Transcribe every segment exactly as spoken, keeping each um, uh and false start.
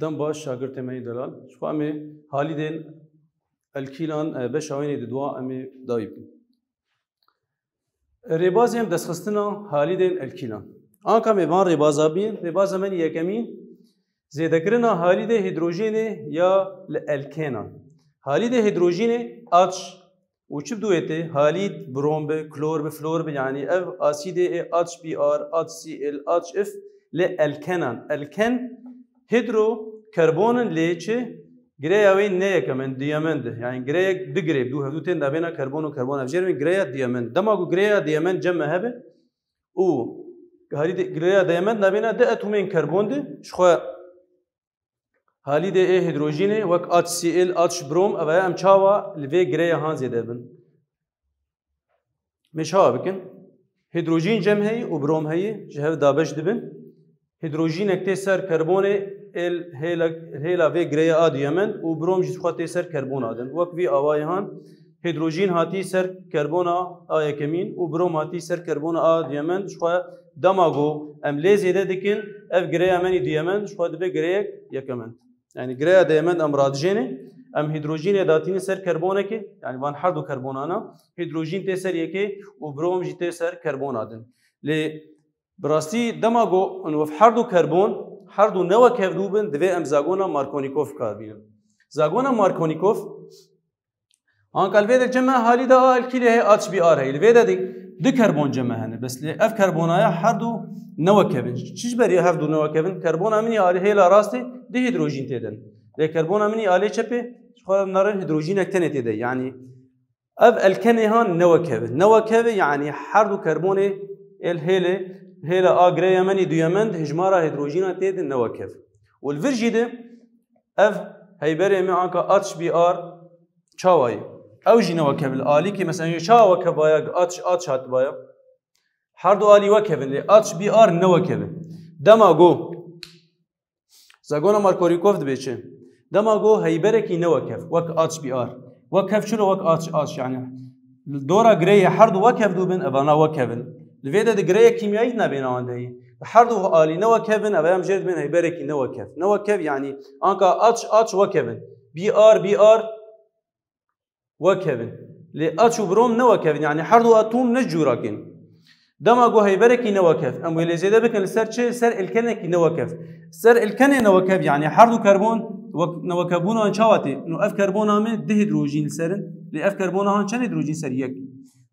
Dem baş şagirtê me yê delal. Ji xwe em ê halîdên elkîlan, e, beşa wê yê di dua em ê dawî bikin. Rêbazê em destxistina halîdên elkîlan. Anka me van rêbaza bî, rêbaza me yekemîn, zêdekirina halîdê hîdrojînê ya li elkênan. Halîdê hîdrojînê H û çi bi dû tê? Halîd, brom bi, klor bi, flor bi, yanî ev asîdê ê H B r, H C l, H F li elkenan. Elken hîdrokarbon in lê çi? Gireya wê ne yekem in, diyamend e. Yanî gireyek du girê, du hevdû tên navêna karbon û karbon. Ev jê re gireya diyamend. Dema ku gireya diyamend cem me hebe û halîdê gireya diyamend navêna du atomên karbon de, ji xwe halîdê ê hîdrojînê wek H C l, H brom, ev em çawa li vê gireya han zêde bin? Em ê çawa bikin? Hîdrojîn cem heyî û brom heyî ji hev dabeş dibin. Hîdrojînek tê ser karbonê êl hêla, hêla vê gireyê a diyamend û brom jî xwe tê ser karbona din. Wek vî awayê han hîdrojîn hatî ser karbona a yekemîn û brom hatî ser karbona a diyamend. Ji xwe dema ku em lê zêde dikin, ev gireya me yê diyamend ji xwe dibe gireyek yekemend. Yanî gireya diyamend em radijêne, em hîdrojînê datînin ser karbonekê, yanî van her du karbonana, hîdrojîn tê ser yekê û brom jî tê ser karbona din. Lê bi rastî dema ku hûn wef her du karbon, her du ne wek hev dû bin, divê em zagona Markovnikov bi kar bînin. Zagona Markovnikov, anka li vê de cem me halîda a elkîlê heye, H B r heye. Li vê de di, du karbon cem me hene. Bes lê ev karbonaya her du ne wek hev in. Çi ji ber ya her du ne wek hev in? Karbona min yê alî hêla rastê du hîdrojîn tê de ne. Lê karbona min yê alî çepê, ji xwe narin hîdrojînek tenê tê de. Yanî ev elkenê han ne wek hev e. Ne wek hev e, yanî her du karbonê êl hêlê, hêla a gireya me yê duyemend, hijmara hîdrojîna tê de ne wek hev e. Û li vir jî de ev heyberê me anka H B r çawa ye? Ew jî ne wek hev e. Li alîkî mesela çawa wek hev baya, H, H hatibaya? Her du alî wek hev in, lê H B r ne wek hev e. Dema ku Zagona Markovnikov dibe çi? Dema ku heyberekî ne wek hev, wek H B r. Wek hev çilo wek H, H, yanî dora gireyê her du wek hev dû bin, evana wek hev in. Li vê de di gireyek kîmyayî nabêna wan de heye. Her du alî ne wek hev in, ev em jê re dibên heyberekî ne wek hev. Ne wek hev, yanî anka H, H wek hev in. B r, B r wek hev in. Lê H û brom ne wek hev in, yanî her du atom ne cûrak in. Dema ku heyberekî ne wek hev, em wê lê zêde bikin li ser çi? Li ser elkenekî ne wek hev. Ser elkenê ne wek hev, yanî her du karbon wek, ne wek hev bûna çawa tê? No ev karbona min du hîdrojîn li ser in, lê ev karbona han çend hîdrojîn ser yek?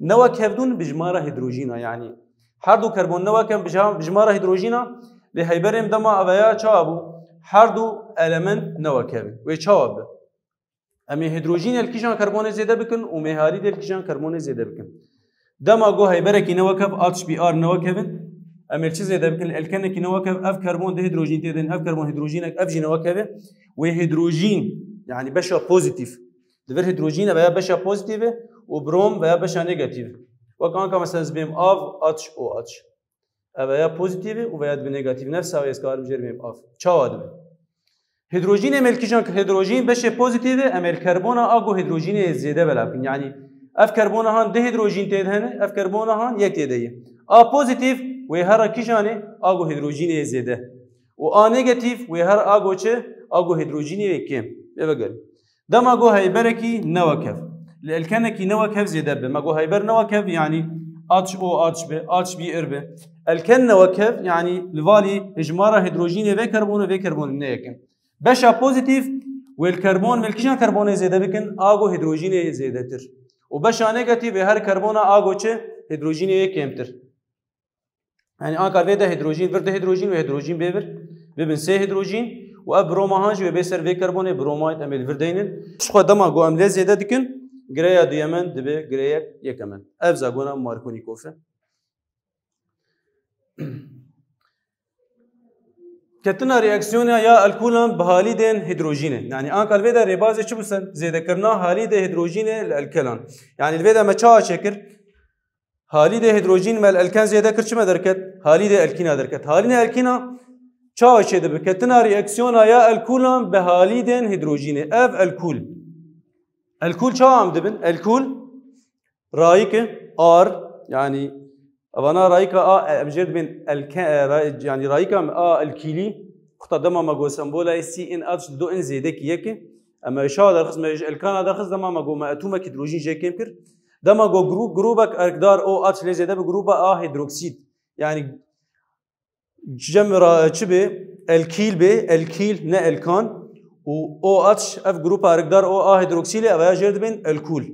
Ne wek hev dûn bi jimara hîdrojîna, yanî her du karbon ne wek hev bi jima-, bi jimara hîdrojîna, lê heyberê min dema ev ya çawa bû? Her du element ne wek hev in. Wê çawa bibe? Em ê hîdrojîn el kîjan karbonê zêde bikin û em ê halîd el kîjan karbonê zêde bikin. Dema ku heyberekî ne wek hev, H B r ne wek hev in, em ê li çi zêde bikin? Li elkenekî ne wek hev, ev karbon du hîdrojîn tê de ne, ev karbon hîdrojînek, ev jî ne wek hev e. Wê hîdrojîn, yanî beşa pozîtîf. Di vir hîdrojîn ev ya beşa pozîtîf e û brom veya beşa negatîf. Wek anka mesela ez bêm av, H O H. Ev ya pozîtîf e û veya dibe negatîf. Nefsa wê ez karim jê re bêm av. Çawa dibe? Hîdrojînê em ê li kîjan, hîdrojîn beşê pozîtîf e, em ê li karbona a ku hîdrojînê zêde belav bikin. Yanî ev karbona han du hîdrojîn tê de hene, ev karbona han yek tê de ye. A pozîtîf wê here kîjan e? A ku hîdrojînê zêde. Û a negatîf wê here a ku çi? A ku hîdrojînê kêm. Vê vegerin. Dema ku heyberekî ne wek hev. Li elkenekî ne wek hev zêde be. Me ku heyber ne wek hev, yanî H O H be, H B r be. Elken ne wek hev, yanî li valî hijmara hîdrojînê vê karbonê, vê karbonê ne yek in. Beşa pozîtîf wê li karbon, wê li kîjan karbonê zêde bikin? A ku hîdrojînê zêdetir. Û beşa negatîf wê her karbona a ku çi? Hîdrojînê yê kêmtir. Yanî anka vê de hîdrojîn, vir du hîdrojîn û hîdrojîn bê vir, bibin sê hîdrojîn û ev broma han jî wê bê ser vê karbonê, bromay em ê li vir deynin. Ji xwe dema ku em lê zêde dikin, gireya duyemend dibe gireyek yekemend. Ev zagona Markovnikov e. Ketina reaksiyona ya elkolan bi halîdên hîdrojînê. Yanî anka li vê de rêbazê çi bû ser zêdekirina halîdê hîdrojînê li elkelan. Yanî li vê de me çawa çêkir? Halîdê hîdrojîn me li elken zêde kir, çi me derket? Halîdê elkîna derket. Halîdê elkîna çawa çêdibe? Ketina reaksiyona ya elkolan bi halîdên hîdrojînê. Ev elkol. Elkol çawa em dibin? Elkol rayîk e, ar, yanî evana rayîka a, em jê re dibên elke-, e, ra-, yanî rayîka me a elkîlî, Qita dema me got sembola C N H dido N zêde ki yek e. Em me şawa derxist, me ji elkana derxist, dema me got me etomekî hîdrojîn jê kêm kir. Dema got grû-, grûbek erkdar OH lê zêde bi grûba A hîdroksîd. Yani cem ra çi bê? Elkîl bê, elkîl ne elkan. Û OH ev grûpa erkdar O A hîdroksîlê, ev ya jêr dibên elkûl.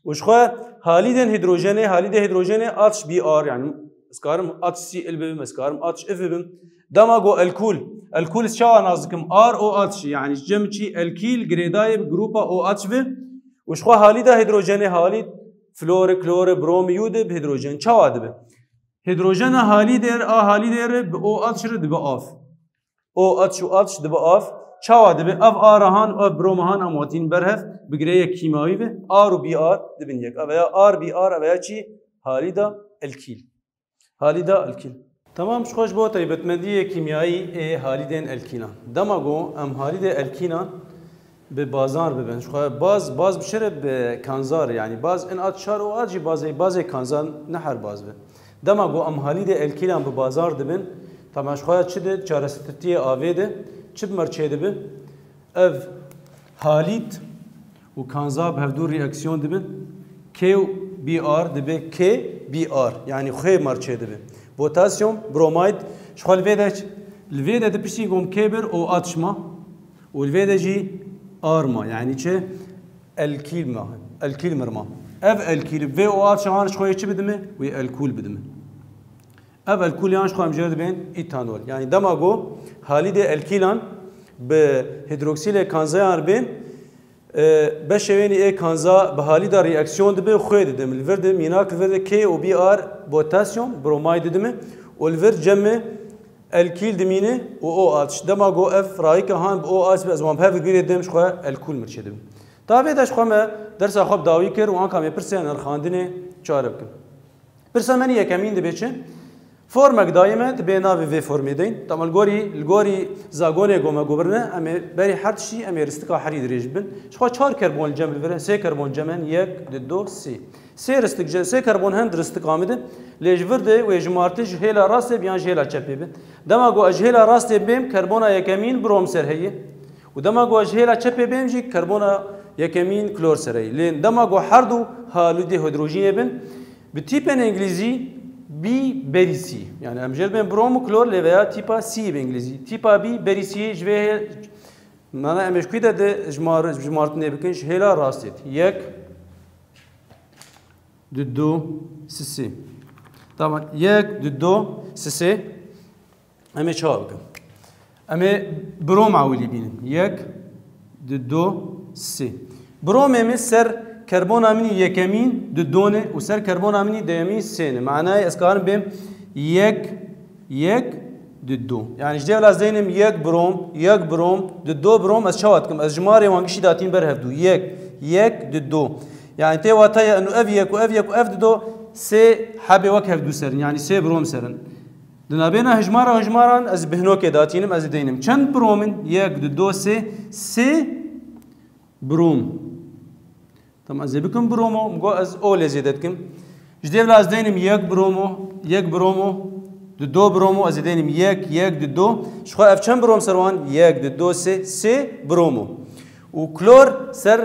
Û ji xwe halîdên hîdrojenê, halîdê hîdrojenê H B r, yani ez karim H C l bibim, ez karim H F bibim. Dema got elkûl, elkûl ez çawa nas dikim? R O H, yani cem çi? Elkîl girêdayê bi grûpa OH ve. Û ji xwe halîda hîdrojenê, halîd florê, klorê, bromê yû de bi hîdrojen çawa dibe? Hîdrojena halîdê re, a halîdê re bi OH re dibe av. OH û H dibe av. Çawa dibe? Ev A re han û ev broma han em hatîn ber hev, bi girêyek kîmawî ve R û B R dibin yek. Ev ya R B R, ev ya çi? Halîda elkîl. Halîda elkîl. Temam, ji xwe ji bo taybetmendiyê kîmyayî ê halîdên elkîlan. Dema ku em halîdê elkîlan bi bazan bibin. Ji xwe baz, baz bi çi re? Bi kanzar, yani baz in at çar û at jî bazê, bazê kanzan ne her baz be. Dema ku em halîdê elkîlan bi bazar dibin, tamam, ji xwe çi de çarestirtiyê avê de çi bi merçê dibe? Ev halîd û kanza bi hevdû reaksiyon dibin. K û B R dibe K B R, yani xwê merçê dibe. Potasyum bromide, ji xwe li vê de, li vê de di piştî gom K bir OH ma û li vê de jî R ma, yani çi? Elkîl ma, elkîl mirma. Ev elkîl vê OH han ji xwe yê çi bidime? Wê elkûl bidime. Ev elkûl yan ji xwe em jê dibên îtanol. Yani dema ku halîdê elkîlan bi hîdroksîlê kanzayan bên, e, beşê wênî ê kanza bi halîda reaksiyon dibe û xwê didim. Li vir de mînak, li vir de K û B R potasyum bromide didime û li vir cemê elkîl dimîne û OH. Dema ku ev rayîka han bi OH be, ez wan bi hev girê dim, ji xwe elkûl mirçê dibim. Ta vê de ji xwe me dersa xwe bi dawî kir û anka me pirsên nirxandinê çare bikim. Pirsa me nî yekemîn dibe çi? Formek dayê me, dibe navê vê formê deyn. Tamam, li gorî, li gorî zagonê ku me gobirine, em ê berî her tiştî em ê ristika herî dirêj bibin. Ji xwe çar karbon cem li vir e, sê karbon cem hen, yek, du, do, sê. Sê ristik, sê karbon hen di ristika min de, lê ji vir de wê jimartin ji hêla rastê bi yan ji hêla çepê be. Dema ku ez ji hêla rastê bêm, karbona yekemîn brom ser heye. Û dema ku ez ji hêla çepê bêm jî, karbona yekemîn klor ser heye. Lê dema ku her du halîdê hîdrojînê bin, bi tîpên îngilîzî B berî C. Yani em jê dibên brom û klor, lê veya tîpa C bi îngilîzî. Tîpa B berî C ji vê hê-, mana em ê ji kû de di jimar-, jimartinê bikin, ji hêla rastê. Yek, du, do, sê. Tamam, yek, du, do, sê. Em ê çawa bikin? Em ê brom ewilî bînin. Yek, du, do, sê. Bromê min ser karbona min î yekemîn du, do ne û ser karbona min î duyemîn sê ne. Manayê ez karim bêm yek, yek, du, do. Yani ji dêvla ez deynim yek brom, yek brom, du, do brom, ez çawa dikim? Ez jimarê wan giştî datîn ber hevdû. Yek, yek, du, do. Yani tê wata ye, eno ev yek û ev yek û ev du, do, sê hebê wek hevdû serin. Yani sê brom serin. Di nabêna hejmara hejmaran ez bihnokê datînim, ez ê deynim. Çend brom in? Yek, du, do, sê, sê brom. Tamam, ez ê bikim bromo, min got ez o lê zêde dikim. Ji dêvla ez deynim yek bromo, yek bromo, du, do bromo, ez ê deynim yek, yek, du, do. Ji xwe ev çend brom ser wan? Yek, du, do, sê, sê bromo. Û klor ser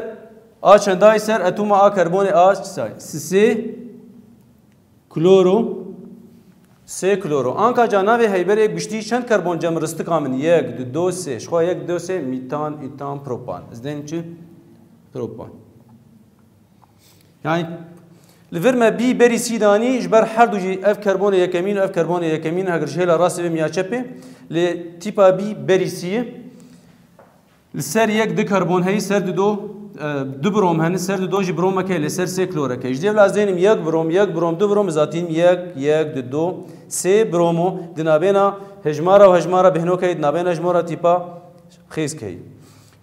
a çendayî ser etoma a karbonê a say. Sê, sê, kloro, sê kloro. Anka ca navê heyberê giştî çend karbon cem ristika min? Yek, du, do, sê. Ji xwe yek, du, do, sê, mîtan, îtan, propan. Ez deynim çi? Propan. Yani li vir me B berî C danî, ji ber her du jî ev karbonê yekemîn û ev karbonê yekemîn, heger ji hêla rastê bêm ya çepê, lê tîpa B berî C ye. Li ser yek du karbon heyî, ser du do, e, du brom hene, ser du do jî bromeke, lê ser sê kloreke. Ji dêvla ez deynim yek brom, yek brom, du brom, zatîn yek, yek, du, do, sê bromo, di nabêna hejmara û hejmara bêhnokeyê, di nabêna hejmara tîpa xêzkeyê.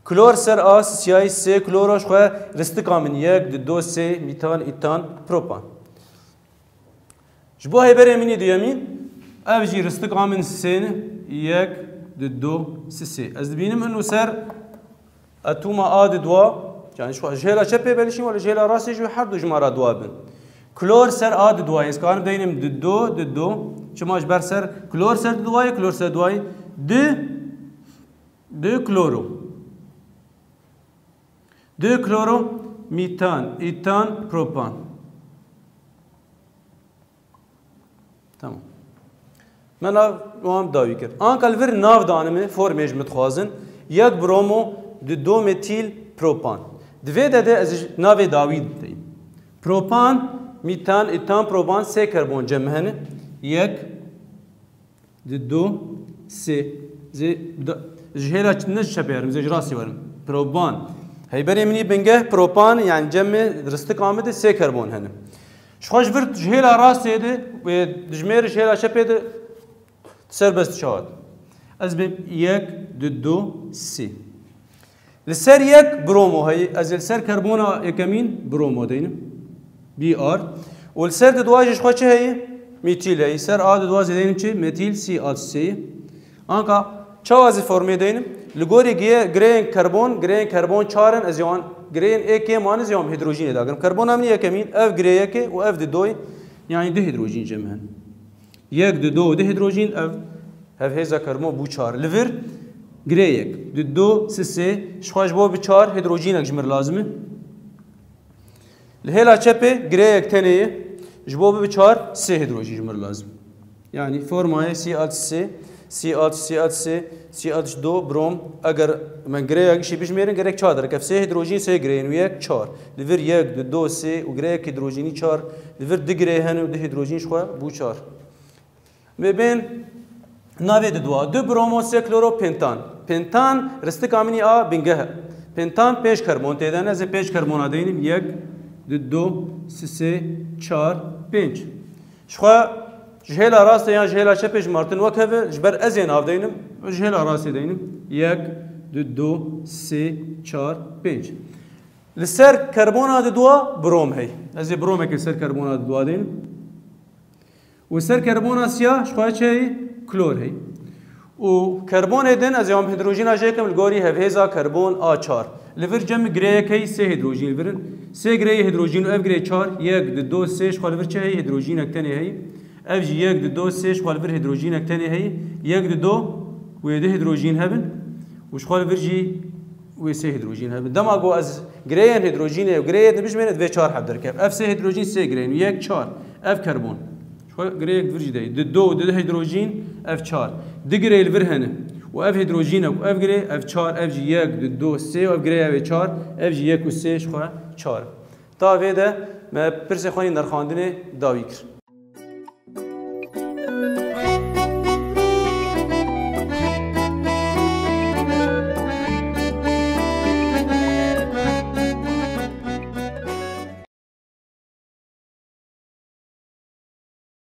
Klor ser a sisiyayî sê kloro ji xwe ristika min yek, du, do, sê, mîtan, îtan, propan. Ji bo hêberê min î duyemîn, ev jî ristika min sê ne, yek, du, do, sê, sê. Ez dibînim ino ser etoma a du dua, yani ji xwe, ji hêla çepê belişîn, wele ji hêla rastê jî her du jimara dua bin. Klor ser a du duayê, ez karim deynim du, do, du, do. Çima ji ber ser klor ser du duayê, klor ser duayê. Du, Di kloro. Di kloro, mîtan, îtan, propan. Tamam. Me nav wan dawî kir. Anka li vir nav danime, formê ji min dixwazin. Yek bromo, di do metîl propan. Di vê de de ez ji navê dawî deyim. Propan, mîtan, îtan, propan, sê karbon cem hene. Yek, di do, sê. Zê da, ji hêla ç-, ne ji çepê werim, zê ji rastê werim. Propan. Heyberê min î bingeh propan, yani cemê ristik amide sê karbon hene. Ji xwe ji vir ji hêla rastê de, wê dijmêr ji hêla çepê de serbest çawa. Ez bêm yek, di do, sê. Li ser yek bromo heye, ez ê li ser karbona yekemîn bromo deynim. Br. Û li ser di dua jî ji xwe çi heye? Metîl heye. Ser a di dua zê deynim çi? Metîl C H C. Anka çawa zî formê deynim? Li gorî giye-, gireyên karbon, gireyên karbon çar in, ez ê wan gireyên êkê mane, ez ê wan hidrojînê dagirim. Karbona min yekemîn, ev girê yekê û ev di doyê, yani du hidrojîn cem hene. Yek, di do, di hidrojîn, ev hevhêza karbon bû çar. Li vir girê yek, di do, sisê, ji xwe ji bo bi çar hidrojînek ji mir lazim e. Li hêla çepê girê yek tenê ye, ji bo bi çar sê hidrojîn ji mir lazim. Yani formayê C H sê, C H, C H sê, C H do, brom. Eger me girê yek jî bijmêrin, gerek çar derek. Ev sê hidrojîn, sê girê yên wî yek, çar. Li vir yek, di do, sê û girê yek hidrojînî çar. Li vir di girê hene û di hidrojîn ji xwe bû çar. Vê bên navê di dua. Du bromo sê kloro pentan. Pentan ristika min î a bingeh e. Pentan pênc karbon tê de ne, ez ê pênc karbona deynim. Yek, di do, sisê, çar, pênc. Ji xwe ji hêla rastê yan ji hêla çepê ji Martin wek hev e, ji ber ez ê nav deynim, ji hêla rastê deynim. Yek, di do, sê, çar, pênc. Li ser karbona di dua brom hey. Ez ê bromekê ser karbona di dua deynim. Û ser karbona siyah ji xwe çi heye? Klor heye. Û karbonê din ez ê wan hidrojîna jê kim li gorî hevhêza karbon A çar. Li vir cem girê yek heye, sê hidrojîn li vir in. Sê gireyê hidrojîn û ev girê çar, yek, di, do, sê, ji xwe li vir çi heye? Hidrojînek tenê heye. Ev jî yek, di, do, sê, ji xwe li vir hidrojînek tenê heye. Yek, di, do, wê du hidrojîn hebin. Û ji xwe li vir jî wê sê hidrojîn hebin. Dema ku ez gireyên hidrojînê û gireyê din bijmêrin, divê çar heb derkev. Ev sê hidrojîn, sê gireyên, yek, çar. Ev karbon. Ji xwe gireyek di vir jî de ye. Di do û di hidrojîn, ev çar. Di girey li vir hene. Û ev hidrojînek û ev girey, ev çar, ev jî yek, di, do, sê û ev girey ev ê çar, ev jî yek û sê ji xwe çar. Ta vê de me pirsê xwe yê nirxandinê dawî kir.